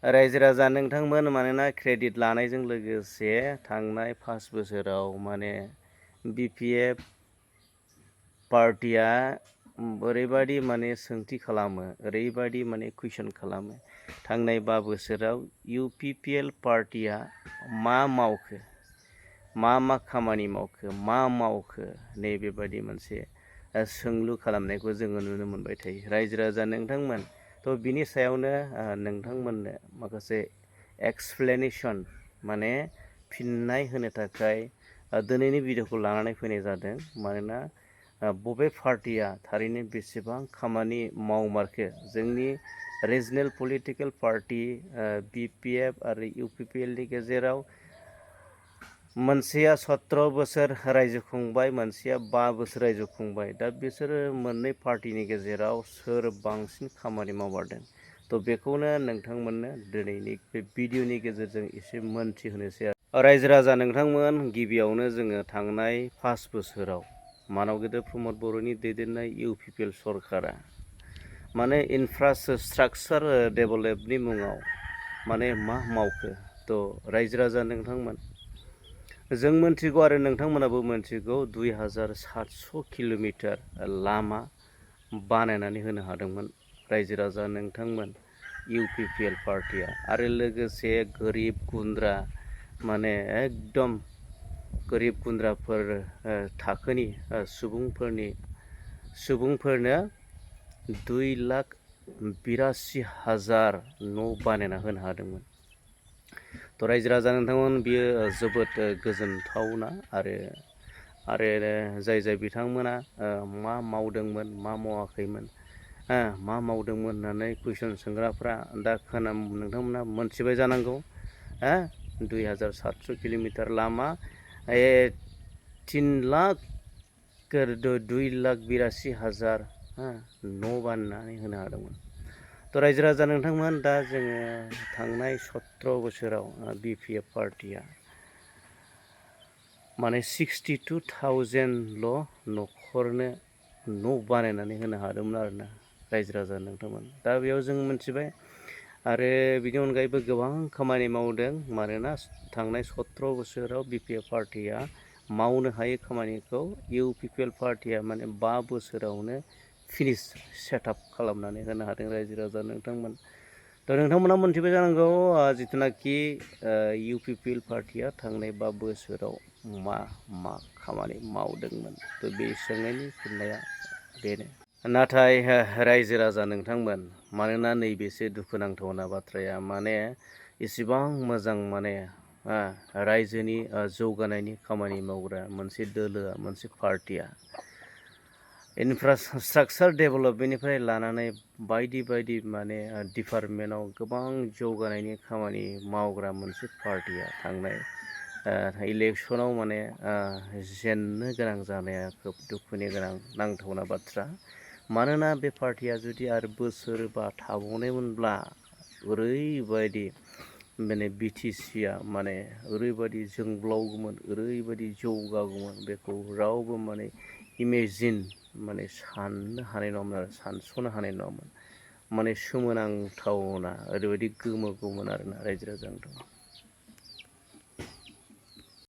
रायजो राजा नोंथांमोन मानोना क्रेडिट लानायजों लोगोसे थांनाय 5 बोसोराव माने बिपिएफ पार्टिया ओरैबायदि माने सोंथि खालामो, ओरैबायदि माने कुइसन खालामो। थांनाय 5 बोसोराव इउपिपिएल पार्टिया मा मावखो, मा खामानि मावखो, मा मावखो, नैबेबायदि मोनसे सोंलु खालामनायखौ जोङो नुनो मोनबाय थायो। रायजो राजा नोंथांमोन थ' बिनि सायावनो नोंथांमोननो माखासे एक्सप्लेनेसन माने फिननाय होनो थाखाय दिनैनि भिडिअखौ लानानै फैनाय जादों। मानोना बबे पार्टिया थारैनो बेसेबां खामानि मावमारखो जोंनि रिजनेल पलिटिकेल पार्टि बिपिएफ आरो इउपिपिएलनि गेजेराव मोनसेया 17 बोसोर रायजो खुंबाय, मोनसेया 5 बोसोर रायजो खुंबाय। दा बिसोरो मोननै पार्टिनि गेजेराव सोर बांसिन खामानि मावमारदों थ' बेखौनो नोंथांमोननो दिनैनि बे भिडिअनि गेजेरजों एसे मोनथिहोनोसै। रायजो राजा नोंथांमोन, गिबियावनो जोङो थांनाय 5 बोसोराव मानव गेदेर प्रमद बर'नि दैदेननाय इउपिपिएल सरकारा माने इनफ्रास्ट्राक्चार डेभेलपनि मुङाव माने मा मावखो थ' रायजो राजा नोंथांमोन जों मोनथिगौ आरो नोंथांमोनाबो मोनथिगौ 2700 किल'मिटार लामा बानायनानै होनो हादोंमोन रायजो राजा नोंथांमोन इउपिपिएल पार्टिया। आरो लोगोसे गोरिब गुन्द्रा माने एकदम गोरिब गुन्द्राफोर थाखोनि सुबुंफोरनो 2,82,000 न' बानायना होनो हादोंमोन। थ' रायजो राजा नोंथांमोन बियो जोबोद गोजोनथावना आरो जाय बिथांमोना मा मावदोंमोन मा मावाखैमोन मा मावदोंमोन होननानै कुइसन सोंग्राफ्रा दा नोंथांमोना मोनथिबाय जानांगौ। 2,700 किल'मिटार लामा 2,82,000 न' बानायनानै होनो हादोंमोन। थ' रायजो राजा नोंथांमोन दा जोङो थांनाय 17 बोसोराव बिपिएफ पार्टिया माने 62,000ल' न'खरनो न' बानायनानै होनो हादोंमोन आरोना रायजो राजा नोंथांमोन। दा बेयाव जों मोनथिबाय आरो बिनि अनगायैबो गोबां खामानि मावदों। मानोना थांनाय 17 बोसोराव बिपिएफ पार्टिया मावनो हायै खामानिखौ इउपिपिएल पार्टिया माने 5 बोसोरावनो फिनिश सेटआप खालामनानै होनो हादों रायजो राजा नोंथांमोन। थ' नोंथांमोना मोनथिबाय जानांगौ जिथुनाखि इउपिपिएल पार्टिया थांनाय 5 बोसोराव मा खामानि मावदोंमोन थ' बे सोंनायनि फिननाया बेनो। नाथाय रायजो राजा नोंथांमोन मानोना नैबेसो दुखुनांथावना बाथ्राया माने इसिबां मोजां माने रायजोनि जौगानायनि खामानि मावग्रा मोनसे दोलोआ मोनसे पार्टिया इनफ्रास्ट्राक्चार डेभेलपमेन्टनिफ्राय लानानै बायदि माने डिपार्टमेन्टआव गोबां जौगानायनि खामानि मावग्रा मोनसे पार्टिया थांनाय इलेक्सनाव माने जेननो गोनां जानाया खोब दुखुनि गोनां नांथावना बाथ्रा। मानोना बे पार्टिया जुदि आरो बोसोरबा थाबावनायमोनब्ला ओरैबायदि माने बिटिसिया माने ओरैबायदि जोंब्लावगौमोन, ओरैबायदि जौगागौमोन बेखौ रावबो माने इमेजिन माने साननो हानाय नङामोन आरो सानस'नो हानाय नङामोन। माने सोमोनांथावना ओरैबायदि गोमोगौमोन आरोना रायजो राजा नोंथां।